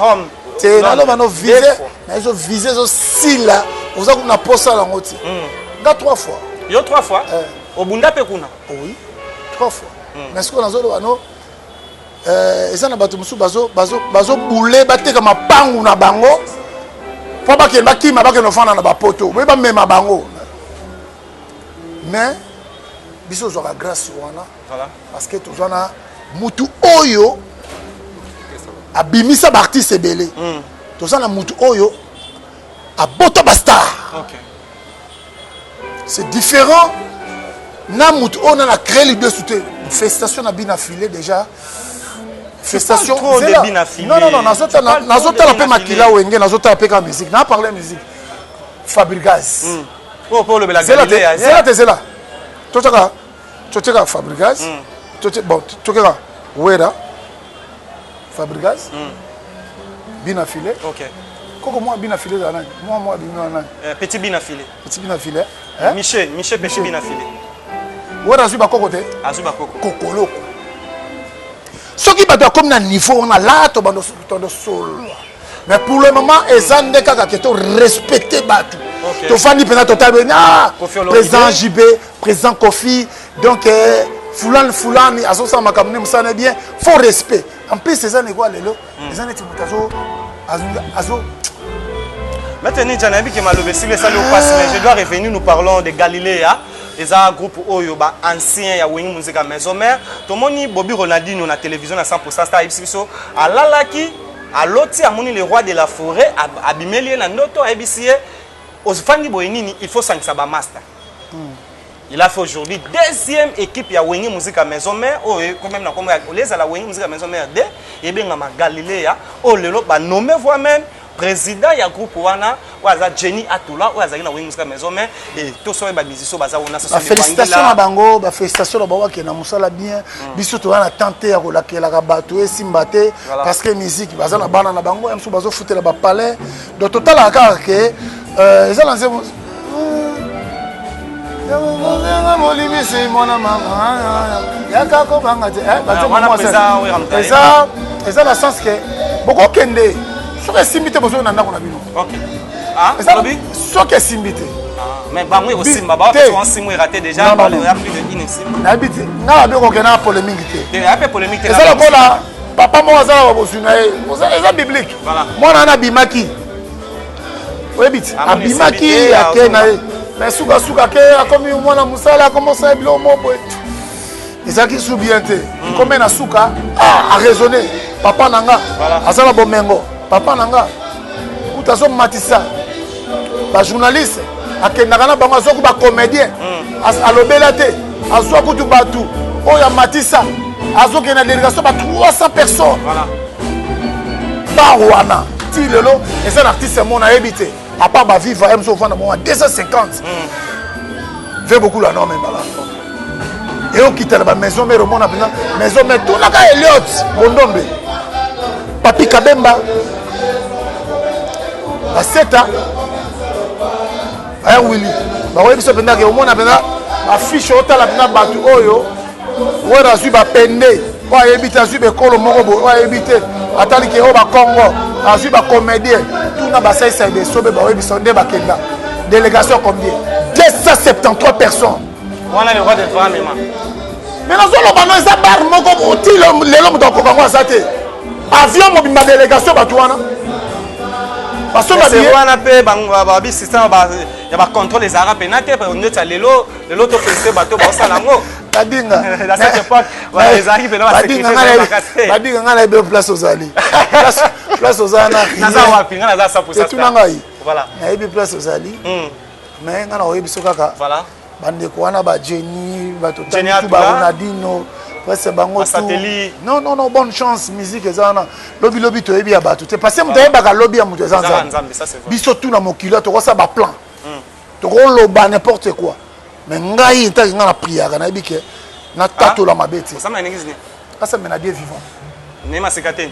Te naloba no visa, na ezo visa ezosila. Oza kuna posa yango ti. Nga trois fois. Yo trois fois? Obunda pe kuna? Oui, trois fois. Mais ce qu'on azoloba no eza na bato mosusu bazobule bateka mapangu na bango mpo bakende bakima bakende ofanda na bapoto boye bamema bango. Mais biso ozwaka grâce wana parce que tozwa na mutu oyo abimisa baartiste ebele, toza na mutu oyo abota bastar. C'est différent na mutu oyo nana créé lidesu te. Félicitation na bina filet déjà. Félicitation. Non, non, non, nazotala mpe makila wenge, nazotala mpe kaka musique. Na parler musique. Fabregas. Zela te, zela. Totaka, toteka Fabregas. Bon, tokeka Wera, Fabregas. Bina filet. Koko mwa bina filet za nani? Mwa mwa bina nani? Petit bina filet. Petit bina filet. Hein? Michel, Michel petit bina filet. Wera azwi bakoko te? Azwi bakoko. Kokoloko. Soki bato akomi na niveau wana la to bando tondo solo. Mais pour le moment eza nde kaka ke to respecter bato. Tofandi mpenza total beni ah président JB, président Kofi, donc fulani fulani azosala makambo ne mosala bien, faut respect. En plus eza nekwa lelo eza neti moto azo azo Maître Ninja, nayebi ke maloba esili esali opasi, mais je dois revenir. Nous parlons de Galiléa, eza groupe oyo ba ancien ya Wenge Musica Maison Mère. Tomoni Bobby Ronaldinho na télévision na 100% Star, ayebisi biso alalaki, aloti, amoni le roi de la forêt abimeli ye na ndoto, ayebisi ye ofandi boye nini, il faut sangisa ba master. Il a fait aujourd'hui deuxième équipe ya Wenge Musica Maison Mère oyo quand même na kombo ya oleza la Wenge Musica Maison Mère 2 ebengama Galiléa, oyo lelo ba nommé voix même président ya groupe wana oyo aza Jenny Atula oyo azalaki na Wenge Musica Maison Mère. Et to soki ba musiciens baza wana, ce sont des Félicitations na bango, ba félicitations na bango, bakende na mosala bien. Biso toza na temps te ya kolakelaka bato esimba te, parce que musique baza na bana na bango ya mosusu bazofutela bapalais. Donc totalaka kaka ke eza na nzembo molibisi mwana mama yaka kobanga te. Eza eza na sens ke bokokende soki esimbi te, bozoki na ndako na bino. Soki esimbi te, Mais bango ekosimba, baosimbo erate déjà, ya plus de une esimba. Nayebi te, nga nabi kokende na polémique te. Ya mpe polémique te. Eza lokola papa moko aza na babozwi na ye, eza biblique. Mwana wana abimaki, oyebi ti abimaki ake na ye, mais sukasuka ke akomi mwana mosala, akomi osala biloko moko boye ezalaki su bien te. Komi na suka araisonne: papa na nga aza na bomengo, papa na nga kuta azomatisa bajournaliste, akendaka na bango, azwaku bacomédien, alobela te, azwa kutu bato oyo amatisa, azokende na délégation ba 300 personnes. Bar wana ti lelo eza na artiste mo nayebi te, à part baviva ye mosu ofanda bongo 250 ve beaucoup la norme mbala eyokita na bamaison mare. Omona mpenza maison mare, tunaka Eliot Bondombe, Papi Kabemba, baseta aya wili, bakoyebi biso mpenza ke omona mpenza bafiche, otala mpenza bato oyo Wera azwi, bapende oyo ayebi te, azwi bekolo moko boye oyo ayebi te, atali ke oyo bakongo azwi, bacomédien, tuna basalisa ebesobe, baoyebisa nde bakenda délégation combien? 273 personnes. Wana le roi de forêt mema. Mais nazoloba no, eza bar moko ti lelo moto akoka yango aza te. Avion mobimba, délégation, bato wana basomba wana mpe babi système ya bacontrôle ezalaka mpena te neti ya lelo. Lelo tofélicité bato baosala yango. Badinga. Dans cette époque, ezalaki mpena basécurité. Badinga, ngai nayebi place ozali. Place ozala na Naza wapi? Ngai naza 100%. Etuna ngai. Voilà. Nayebi place ozali. Mais ngai nakoyebi so kaka. Voilà. Bandeko wana, ba Jenny, bato Jenny tu, Atula. ba Ronaldinho, presque bango tout. Basateli. Non, non, non, bonne chance. Musique eza wana, lobi lobi toyebi ya bato te, parce que moto ayebaka lobi ya moto eza Ezaka Nzambe. Nzambe, ça c'est vrai. Biso tu na mokili oyo tokosala baplan, tokoloba n'importe quoi, mais ngai ntaki ngai na priaka, nayebi ke natatola mabe te. Osamba na ndenge nini? Asambe na Dieu vivant. Neyema sika te.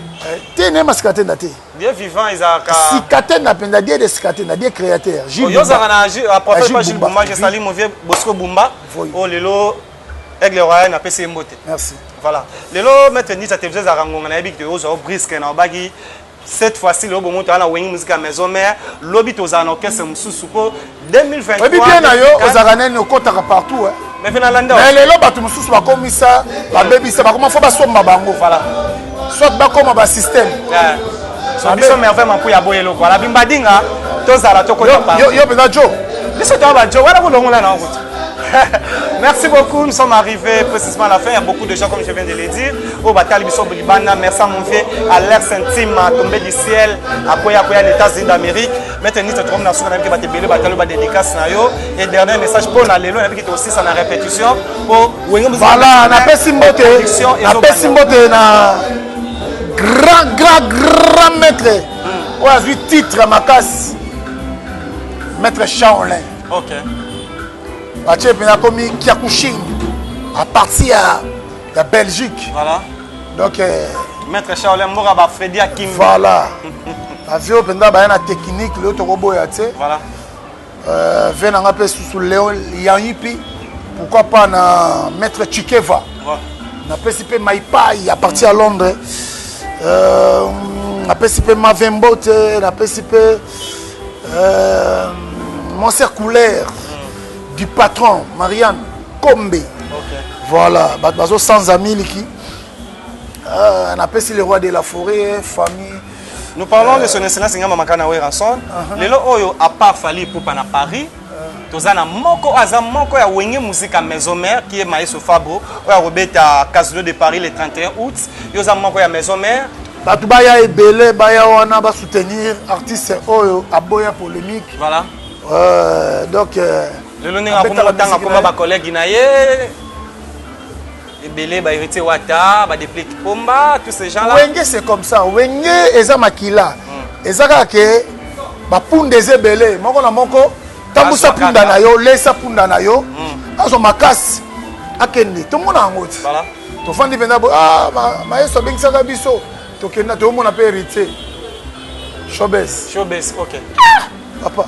Te, nayema sika te nda te. Dieu vivant ezalaka Sika te na mpenza Dieu de sika te na Dieu créateur. Gilles Yo ozalaka Bumba. na prophète Gilles pa Gilles Bumba. Bumba, je salue mon vieux Bosco Bumba. Oyo lelo Aigle Royal, napesi ye mbote. Merci. Voilà, lelo maître Nita Télévision ezalaka ngonga, nayebi ke ozwa brisque na obaki. Cette fois-ci, lelo bomo toza na Wenge Musica Maison Mère, lobi tozala na orchestre mosusu mpo 2023. Oyebi bien na yo, ozalaka nani, okotaka partout, eh. Mais mpe nalanda. Mais lelo bato mosusu bakomisa, babebisa, bakoma fo basomba bango. Voilà. Soit bakoma basystème. So biso Merveille Mampuya aboye eloko ala bimbadinga, tozala tokota Yo, yo mpenza jo. Biso toya bajo wana kolongola na route. Merci beaucoup, nous sommes arrivés précisément à la fin. Il y a beaucoup de gens, comme je viens de le dire. Au Batali Biso Libana, merci à mon vieux Alex Intime, tombé du ciel, à Koya Koya, les États-Unis d'Amérique. Maître Nita, tu vois, nous avons bele batalo ba dédicace na yo. Et dernier message pour na lelo, na qui aussi ça na répétition pour Voilà, napesi mbote, napesi mbote na grand, grand, grand maître oyo azwi titre ya makasi, maître Shaolin. Batie mpenza akomi Kyokushin à partir ya Belgique. Voilà. Donc Maître Shaolin Mboka ba Freddy Akim. Voilà, bavie oyo mpenza baya na technique, lelo tokoboya te. Voilà. Ve na nga mpe susu Léon Yanyipi, pourquoi pas na maître Chikeva. Napesi mpe Maipai à partir ya Londres. Napesi mpe Mavembote, napesi mpe Monser Couleur du patron Marianne Kombe. Voilà, bato bazosanza miliki. Napesi le roi de la forêt, famille. Nous parlons de son excellence Ngamba Makana Werrason. Lelo oyo, à part Fally Ipupa na Paris, toza na moko aza moko ya Wenge Musica Maison Mère qui est Maestro Fabro oyo akobeta Casino de Paris le 31 août. Yo oza moko ya Maison Mère. Bato baya ebele, baya wana basoutenir artiste oyo aboya polémique. Voilà. Donc lelo ndenge akoma kotanga koma bacollègue na ye ebele, bahéritier Wata, badeplique Pomba, tous ces gens là. Wenge, c'est comme ça, Wenge eza makila, eza kaka ke bapunda eza ebele, moko na moko tambusa Azwa punda kaka. Na yo, lesa punda na yo, azwa makasi, akende, tomona yango ti tofandi mpenza bo ah, maestro abengisaka biso, tokenda, toomona mpe héritier Showbuzz. Showbuzz, ok. Papa,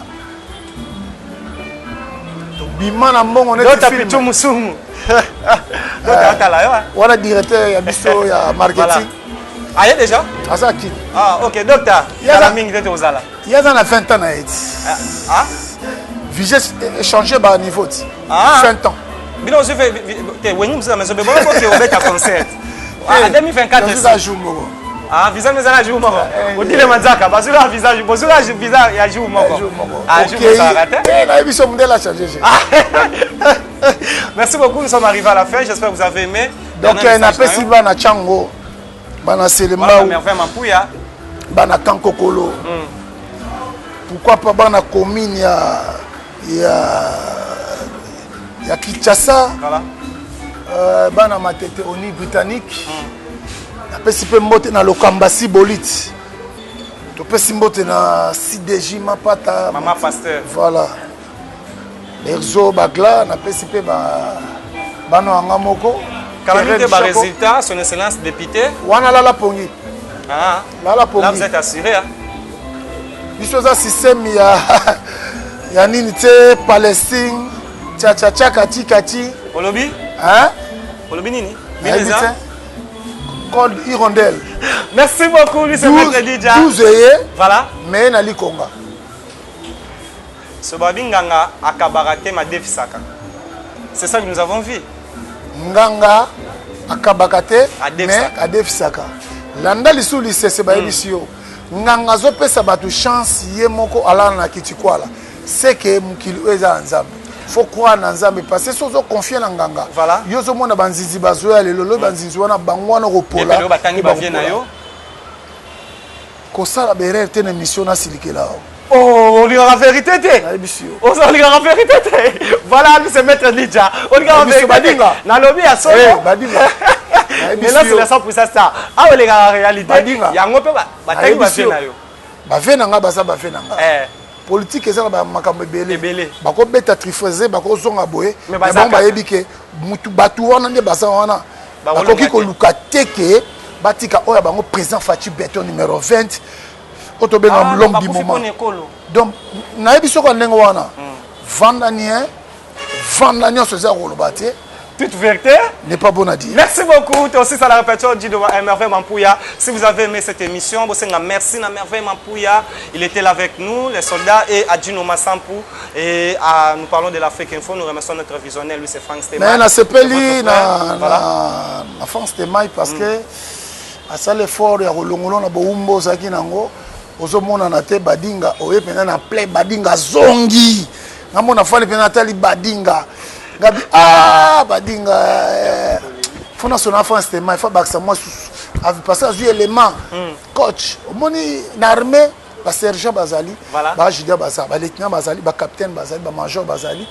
tobima na mbongo neti Dota film. Pichu Musumu. Dota atala yo, hein. Wana directeur ya biso ya marketing. Aye déjà? Aza kini. Ah, ok, docteur. Kala mingi te tozala. Ye aza na 20 ans na ye ti. Ah? Vige échanger baniveau ti. Ah. 20 ans. Bino ozwi te Wenge Musica Maison, be bongo koke obeta concert. Ah, 2024. Tozuka jour moko. Ah, visa eza na jour moko. Odile manzaka, bazwika visa, bozwika visa ya jour moko. Ah, jour ezalaka te. Te, nayebi so mondele achange. Merci beaucoup, nous sommes arrivés à la fin. J'espère que vous avez aimé. Donc Dernier message napesi na yo. bana Tiango, bana Voilà, Selembao, Merveille Mampuya. Bana Kankokolo, pourquoi pas bana commune ya Kinshasa. Voilà. Bana Matete oni britannique, napesi mpe mbote na Lokambasi Boliti, topesi mbote na CDJ Mapata. Mama Pasteur. Voilà, Berzo Bagla, napesi mpe bana yanga moko. Kala mingi te Keren ba Chako. résultat, son excellence député. Wana lala pongi. Ah. Lala pongi. Là vous êtes assuré, hein. Biso eza système ya nini te, Palestine tiatiatia kati kati. Olobi? Hein? Olobi nini? Bino Nayebi eza? te, code hirondelle. Merci beaucoup, lui c'est Maître Didja. 12 eye. Voilà. Mais na likonga. So babinganga akabaka te, madefisaka. C'est ça que nous avons vu. Nganga akabaka te, mais Adefisaka. adefisaka. Landa lisusu lisese, bayebisi yo nganga azopesa bato chance, ye moko alala na kiti kwala, seke mokili oyo eza ya Nzambe. Faut croire na Nzambe parce que sozo confier na nganga. Voilà. Yo zo mona banzinzi bazoya lelo lo banzinzi wana bango wana kopola. Lelo batangi ba vie na yo. Kosala ba erreur te na mission na silikela. Oh, olingaka vérité te. Nayebisi yo. Ozo olingaka vérité te. Voilà, lui c'est maître Lidja. Olingaka vérité. Badinga. Nalobi ya solo. Eh, badinga. Maintenant c'est la 100% ça. Ah, olingaka réalité. Badinga. Yango pe batangi ba vie na yo. Ba vie na nga baza ba vie na nga. Eh. Politique eza na makambo ebele. Ebele. Bakobeta trifreze, bakozonga boye. Mais bango bayebi ke mutu batu wana nde baza wana. Bakoki koluka te ke batika oyo bango président Fatshi Beton numéro 20 oyo tobenga l'homme du moment. Donc nayebi soko ndenge wana. Vanda nie, vanda nyonso eza koloba te. Toute vérité n'est pas bonne à dire. Merci beaucoup. Tu aussi à la répétition du Merveille Mampouya. Si vous avez aimé cette émission, merci à Merveille Mampouya. Il était là avec nous, les soldats, et à Dino Massampou. Et à, nous parlons de l'Afrique Info. Nous remercions notre visionnaire, lui, c'est Franck Stémaï. Mais na sepeli na, na, na Franck Stémaï parce que asala effort ya kolongolo na boumbo ozalaki nango ozomonana te badinga oye mpenza na plein badinga zongi ngamona fali mpenza atali badinga ngabi ah badinga eh. Fo nasona France Stémaï fo abakisa mwa susu parce que azwi élément coach omoni na armée basergent bazali, bajuda baza, balieutenant bazali, bacapitaine bazali, bamajor bazali,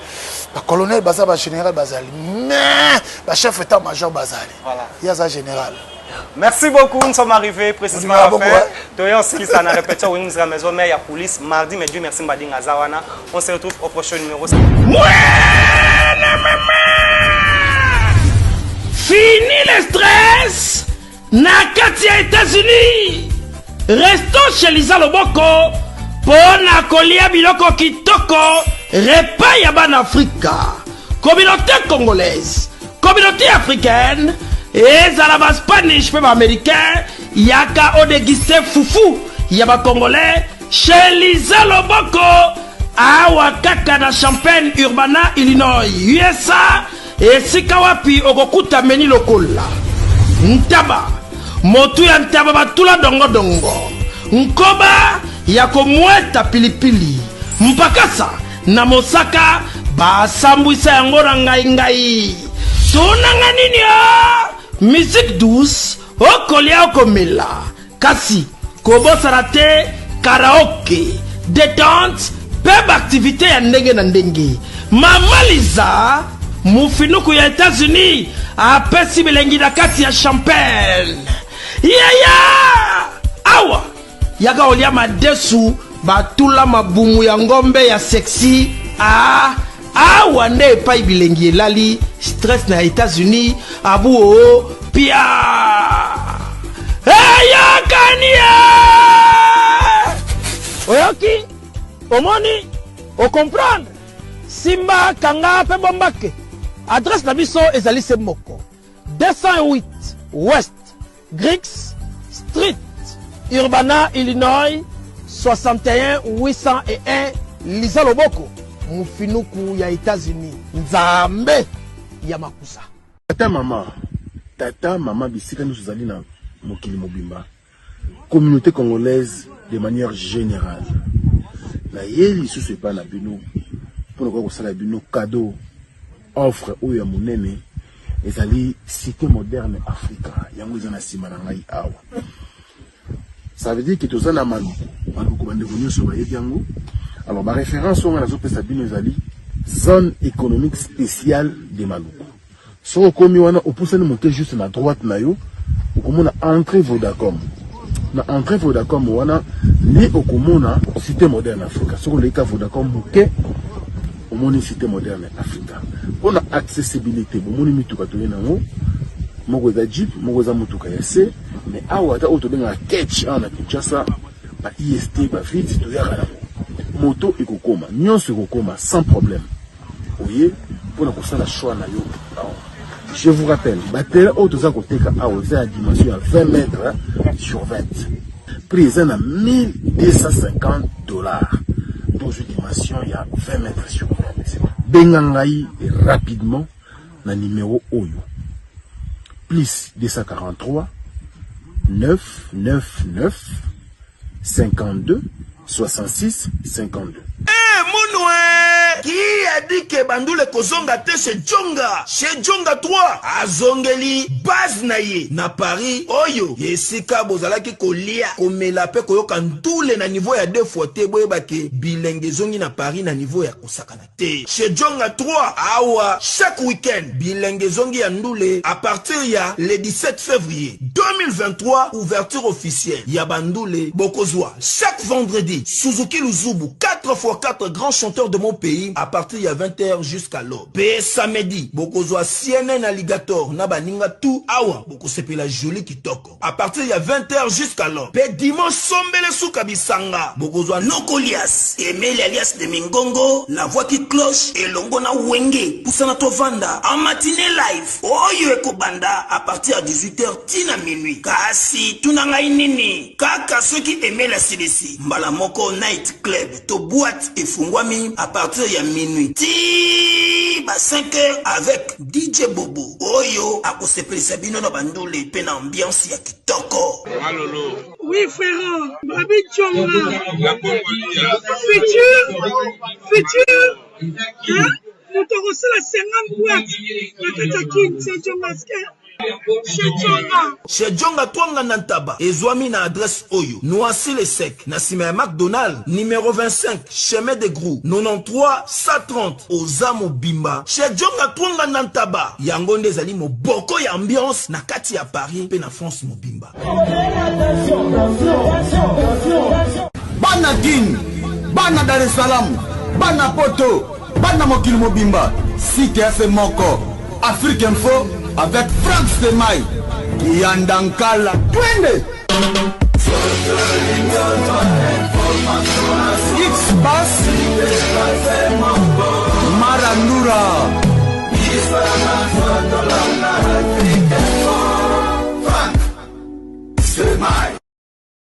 bacolonel baza, bagénéral bazali, mais bachef état major bazali. Ye aza général. Merci beaucoup, nous sommes arrivés précisément à la fin. Toyon Silisa na répétition Wings la maison mère ya police mardi mais Dieu merci Mbadinga Zawana. On se retrouve au prochain numéro. Fini le stress na kati ya États-Unis. Resto chez Liza Loboko mpo na kolia biloko kitoko, repas ya bana Afrika, communauté congolaise, communauté africaine, ezala ba Spanish mpe ba américain, yaka odeguste fufu ya ba congolais chez Liza Loboko awa kaka na Champaign Urbana, Illinois, USA, esika wapi okokuta meni lokola ntaba, motu ya ntaba batula dongodongo, nkoba ya komweta pilipili, mpakasa na mosaka basambwisa yango na ngai ngai. Tunanga nini o musique douce, okolia okomela, kasi kobosana te karaoke, détente mpe baaktivité ya ndenge na ndenge. Mama Liza mofinuku ya États-Unis apesi bilengi na kati ya Champagne. Yaya awa yaka olia madesu batula mabumu ya ngombe ya sexy. Ah, awa nde epai bilengi elali stress na États-Unis abu o pia eyakani. Oyoki, omoni, ocomprendre, simba kanga mpe bombake. Adresse na biso ezali se moko, 208 West Griggs Street, Urbana, Illinois 61 801. Liza Loboko mofinuku ya États-Unis, Nzambe ya makusa. Tata mama, tata mama, bisika nyonso ozali na mokili mobimba, communauté congolaise de manière générale, naye lisusu epai na bino mpona koya kosala bino cadeau, offre oyo ya monene. Ezali Cité Moderne Africa, yango eza na nsima na ngai awa. Ça veut dire que toza na Maluku. Maluku, bandeko nyonso bayebi yango. Alors baréférence oyo ngai nazopesa bino ezali zone économique spéciale de Maluku. Soki okomi wana, opusani moke, juste na droite na yo okomona entrée Vodacom. Na entrée Vodacom wana nde okomona Cité Moderne Africa. Soki oleki ka Vodacom moke, omoni Cité Moderne Africa. Mpona accessibilité, bomoni mituka toye nango, moko eza jeep, moko eza motuka ya se. Mais awa ata oyo tobengaka ketch awa na Kinshasa, ba ist ba vite toyaka nango, moto ekokoma, nyonso ekokoma sans problème. Oye mpona kosala choix na yo awa, je vous rappelle, baterrain oyo toza koteka awa eza ya dimension ya 20 mètres sur 20. Prix eza na 1250 $. Tozwi dimension ya 20 mètres sur 20. Benga ngai rapidement na numéro oyo: plus 243 9 9 9 52 66 52. Eh, munwe. Qui a dit que bandule ekozonga te chez Djonga? Chez Djonga 3 azongeli base na ye na Paris oyo esika bozalaki kolia, komela pe koyoka ndule na niveau ya deux fois te. Boyeba ke bilenge ezongi na Paris na niveau ya kosakana te. Chez Djonga 3 awa chaque week-end bilenge ezongi ya ndule à partir ya le 17 février 2023, ouverture officielle ya bandule. Bokozwa chaque vendredi Suzuki Luzubu 4x4, grand chanteur de mon pays, à partir ya 20h jusqu'à l'aube. Pe samedi bokozwa CNN Alligator na baninga tout, awa bokosepela joli kitoko à partir ya 20h jusqu'à l'aube. Pe dimanche sombele suka bisanga bokozwa Nokolias Emeli alias de Mingongo, la voix qui cloche, elongo na Wenge Pusana Tovanda en matinée live oyo ekobanda à partir ya 18h tina minuit. Kasi tuna ngai nini, kaka soki Emeli asilisi mbala moko night club to boîte efungwami à partir ya minuit ti ba 5 heures avec DJ Bobo oyo akosepelisa bino na bandule pe na ambiance ya kitoko. Malolo. Oui frère, Babi Djonga. Futur, futur, hein? Moto akosala 50 boîte na kati ya Kin, c'est Djonga Chez Djonga. Chez Djonga Twanga na Ntaba ezwami na adresse oyo: Noisy-le-Sec, na nsima ya McDonald, numéro 25, chemin de Grou, 93 130. Oza mobimba Chez Djonga Twanga na Ntaba, yango nde ezali moboko ya ambiance na kati ya Paris mpe na France mobimba. Bana Kin, bana Dar es Salaam, bana Poto, bana mokili mobimba, site ya se moko, Afrique Info avec Frank Stemay, Kiyanda Nkala, twende! X-Bass, Marandura.